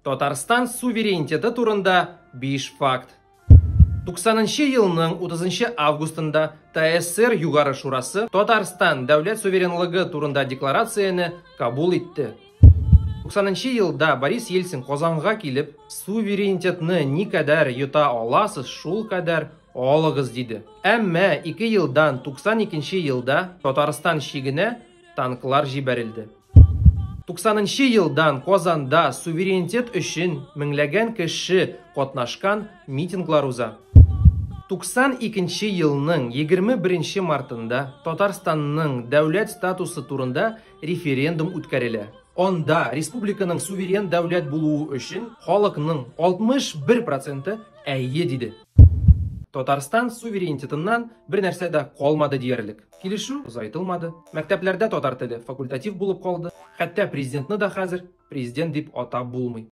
Татарстан суверенитеты турында 5 факт. 90 нчы елның 30 августында ТАССР Югары Шурасы Татарстан дәүләт суверенлыгы турында декларацияне кабул итте. 90 нчы елда Борис Ельцин Казанга килеп, суверенитетны никадәр йота аласыз, шул кадәр алыгыз диде. Әмма 2 елдан 92 нче елда Татарстан чигенә танклар җибәрелде. 90 нчы елдан Казанда суверенитет өчен меңләгән кеше катнашкан митинглар уза. 92 нче елның 21 нче мартында Татарстанның дәүләт статусы турында референдум үткәрелә. Анда республиканың суверен дәүләт булуы өчен халыкның 61 проценты әйе диде. Татарстан суверенитетыннан бернәрсә дә калмады диярлек. Килешү озайтылмады. Мәктәпләрдә татар теле факультатив булып калды. Хәтта президентны да хәзер президент дип атап булмый.